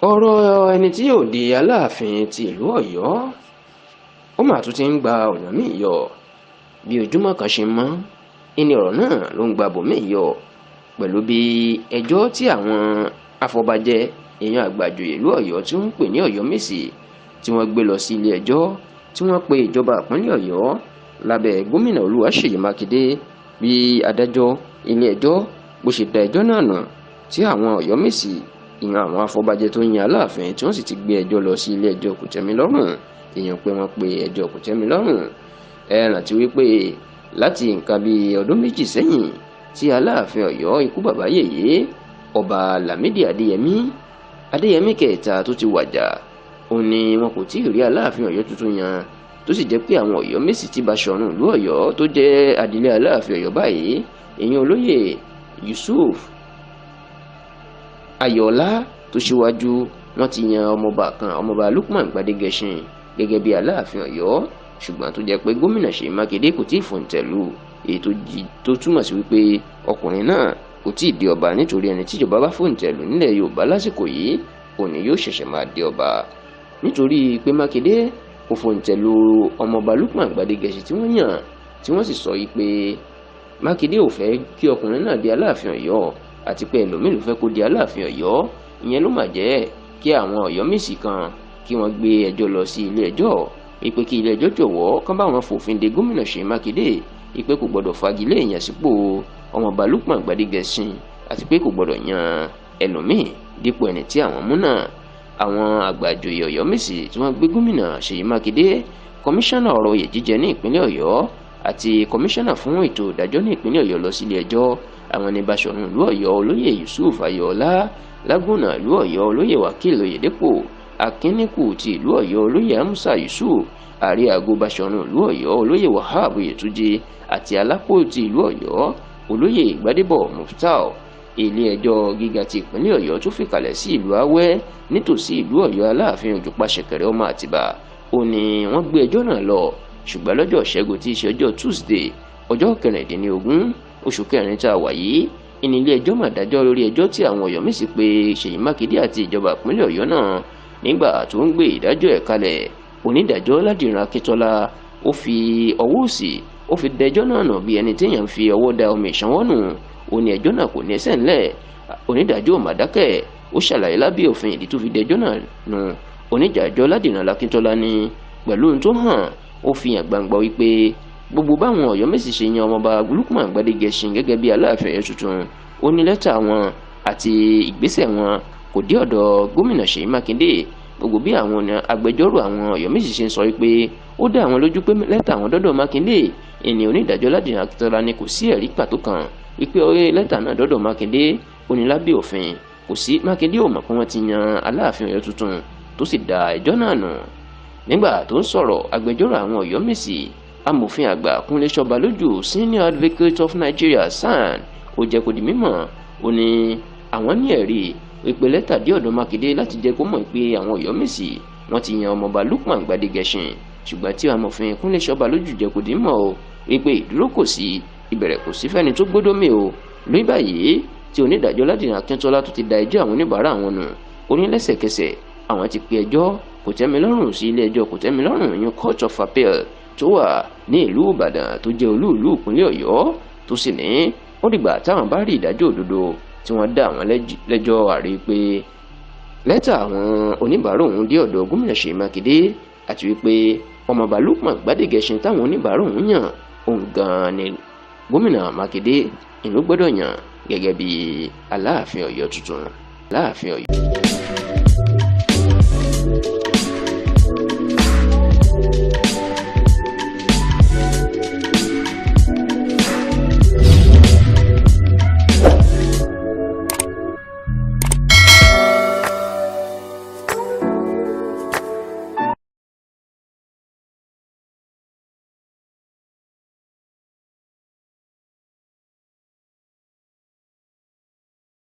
Ọ̀rọ̀ ẹni tí yóò di Aláàfin ti ìlú Ọ̀yọ́, ó mà tún ti ń gba ọ̀nà míì yọ. Bí ojúmọ́ kan ṣe mọ́ ìní, ọ̀rọ̀ náà ló ń gba bòmíì yọ, pẹ̀lú bí ẹjọ́ tí àwọn afọbajẹ, èèyàn àgbàjòyè ìlú Ọ̀yọ́ tí wọ́n ń pè ní Ọ̀yọ́mèsì, tí wọ́n gbé lọ sí ilé ẹjọ́, tí wọ́n pe ìjọba ìpínlẹ̀ Ọ̀yọ́ lábẹ́ gómìnà Olúwaṣèyí Mákindé, bí adájọ́ ilé ẹjọ́ bó ṣe da ẹjọ́ náà nù, tí àwọn Ọ̀yọ́mèsì, ìyẹn àwọn afọbajẹ tó yan Aláàfin, tí wọ́n sì ti gbé ẹjọ́ lọ sí ilé ẹjọ́ kòtẹ́milọ́rùn, èèyàn pé wọ́n pe ẹjọ́ kòtẹ́milọ́rùn. Ẹ rántí wípé láti nǹkan bíi ọdún 2 sẹ́yìn tí Aláàfin Ọ̀yọ́, ikú bàbá yèyé, Ọba Lámìdí Adéyẹmí, Adéyẹmí kẹta, tó ti wàjà, òun ni wọn kò tí ì rí Aláàfin Ọ̀yọ́ tuntun yan, tó sì jẹ́ pé àwọn Ọ̀yọ́mèsì tí Baṣọ̀run ìlú Ọ̀yọ́ tó jẹ́ adelé Aláàfin Ọ̀yọ́ báyìí, èèyàn olóyè Yusuf Ayọ̀ọ́lá tó ṣíwájú, wọ́n ti yan ọmọọba kan, Ọmọọba Lukman Gbadegẹṣin, gẹ́gẹ́ bí Aláàfin Ọ̀yọ́, ṣùgbọ́n tó jẹ́ pé gómìnà Ṣèyí Mákindé kò tí ì fòǹtẹ̀lù, èyí tó túmọ̀ sí wípé ọkùnrin náà kò tí ì di ọba, nítorí ẹni tíjọba bá fòǹtẹ̀lù nílẹ̀ Yorùbá lásìkò yìí, òní yóò ṣẹ̀ṣẹ̀ máa di ọba. Nítorí pé Mákindé kò fòǹtẹ̀lù ọmọọba Lukman Gbadegẹṣin tí wọ́n yàn, tí wọ́n sì sọ yìí pé Mákindé ò fẹ́ kí ọkùnrin náà di Aláàfin Ọ̀yọ́, àti pé ẹlòmíì ló fẹ́ kó di Aláàfin Ọ̀yọ́. Ìyẹn ló mà jẹ́ kí àwọn Ọ̀yọ́mèsì kan kí wọ́n gbé ẹjọ́ lọ sí ilé ẹjọ́, ìpè kí ilé ẹjọ́ jọ̀wọ́ kán bá wọn fòfin de gómìnà Ṣèyí Mákindé, ìpè kò gbọ́dọ̀ fagilé ìyànsípò ọmọọba Lukman Gbadegẹṣin, àti pé kò gbọ́dọ̀ yan ẹlòmíì dípò ẹni tí àwọn mú náà. Àwọn àgbàjòyè Ọ̀yọ́mèsì tí wọ́n gbé gómìnà Ṣèyí Mákindé, kọmíṣánná ọ̀rọ̀ oyè jíjẹ ní ìpínlẹ̀ Ọ̀yọ́ àti kọmíṣánná fún ètò ìdájọ́ ní ìpínlẹ̀ Ọ̀yọ́ lọ sílé ẹjọ́, àwọn ní Baṣọ̀run ìlú Ọ̀yọ́, olóyè Yusuf Ayọ̀ọ́lá, Lágùnà ìlú Ọ̀yọ́, olóyè Wákìlì Oyèdèpọ̀, Akíníkù ti ìlú Ọ̀yọ́, olóyè Amusa Yusuf, ààrẹ àgọ́ Baṣọ̀run ìlú Ọ̀yọ́, olóyè Wahab Oyètúnjí, àti Alápò ti ìlú Ọ̀yọ́, olóyè Gbadebo Muftau. Ilé ẹjọ́ gíga ti ìpínlẹ̀ Ọ̀yọ́ tó fìkàlẹ̀ sí ìlú Awẹ́, nítòsí ìlú Ọ̀yọ́, Aláàfin Òjòpá Ṣẹ̀kẹ̀rẹ̀ ọmọ Àtìbà, ó ní wọ́n gbé ẹjọ́ náà lọ. Ṣùgbọ́n lọ́jọ́ Ṣẹ́gun, tí í ṣe ọjọ́ Tuesday, ọjọ́ 16 oṣù kẹrin tá a wà yìí, ìní ilé ẹjọ́ mà dájọ́ lórí ẹjọ́ tí àwọn Ọ̀yọ́mèsì pé Ṣèyí Mákindé àti ìjọba ìpínlẹ̀ Ọ̀yọ́ náà. Nígbà tó ń gbé ìdájọ́ ẹ̀ kalẹ̀, onídàájọ́ Ládìran Akíntọ́lá, ó fi ọwọ́ òsì ó fi dẹjọ́ náà nù bí ẹni téèyàn fi ọwọ́ da omi ìṣanwọ́ nù. Ó ní ẹjọ́ náà kò ní ẹsẹ̀ ńlẹ̀. Onídàájọ́ màdákẹ́, ó ṣàlàyé lábẹ́ òfin ìdí tó fi dẹjọ́ náà nù. Onídàájọ́ Ládìran Akíntọ́lá ní pẹ̀lú ohun tó hàn, ó fi hàn gbangba wípé gbogbo báwọn Ọ̀yọ́mèsì ṣe yan ọmọọba Lukman Gbadegẹṣin gẹ́gẹ́ bí Aláàfin Ọ̀yọ́ tuntun, ó ní lẹ́tà wọn àti ìgbésẹ̀ wọn kò dé ọ̀dọ̀ gómìnà Ṣèyí Mákindé. Gbogbo bí àwọn agbẹjọ́rò àwọn Ọ̀yọ́mèsì ṣe ń sọ wípé ó dá àwọn lójú pé lẹ́tà àwọn dọ́dọ̀ Mákindé, ìní onídàájọ́ Ládìran Akíntọ́lá ní kò sí ẹ̀rí pàtó kan wípé ọ̀rẹ́ lẹ́tà náà dọ́dọ̀ Mákindé. Ó ní lábẹ́ òfin, kò sí, Mákindé ò mọ̀ pé wọ́n ti yan Aláàfin Ọ̀yọ́ tuntun, tó sì dá ẹjọ́ náà nù. Nígbà tó ń sọ̀rọ̀, agbẹjọ́rò àwọn Ọ̀yọ́mèsì, amòfin àgbà Kúnlé Ṣọbalójú, Senior Advocate of Nigeria, SAN, ó jẹ́ kó di mímọ̀. Ó ní àwọn ní ẹ̀rí wípé lẹ́tà dé ọ̀dọ̀ Mákindé láti jẹ́ kó mọ̀ pé àwọn Ọ̀yọ́mèsì wọ́n ti yan ọmọọba Lukman Gbadegẹṣin, ṣùgbọ́n tí amòfin Kúnlé Ṣọbalójú jẹ́ kó di mímọ̀ o wípé ìdúró kò sí, ìbẹ̀rẹ̀ kò sí fẹ́ni tó gbódó mi o. Lóyún báyìí tí onídàájọ́ Ládìran Akíntọ́lá tó ti da ẹjọ́ àwọn oníbàárà wọn nù, ó ní lẹ́sẹ̀kẹsẹ̀ àwọn ti pe ẹjọ́ kòtẹ́milọ́rùn sí ilé ẹjọ́ kòtẹ́milọ́rùn, ìyẹn Court of Appeal tó wà ní ìlú Ìbàdàn, tó jẹ́ olú ìlú ìpínlẹ̀ Ọ̀yọ́, tó sì ní ó dìgbà táwọn bá rí ìdájọ́ òdodo tí wọ́n dá àwọn lẹ́jọ́ àrí pé lẹ́tà àwọn oníbàárà òun dé ọ̀dọ̀ gómìnà Ṣèyí Mákindé, àti wípé ọmọọba Lukman Gbadegẹṣin táwọn oníbàárà òun yàn, òun gan-an ni gómìnà Mákindé ìlú gbọ́dọ̀ yàn gẹ́gẹ́ bí Aláàfin Ọ̀yọ́ tuntun, Aláàfin Ọ̀yọ́.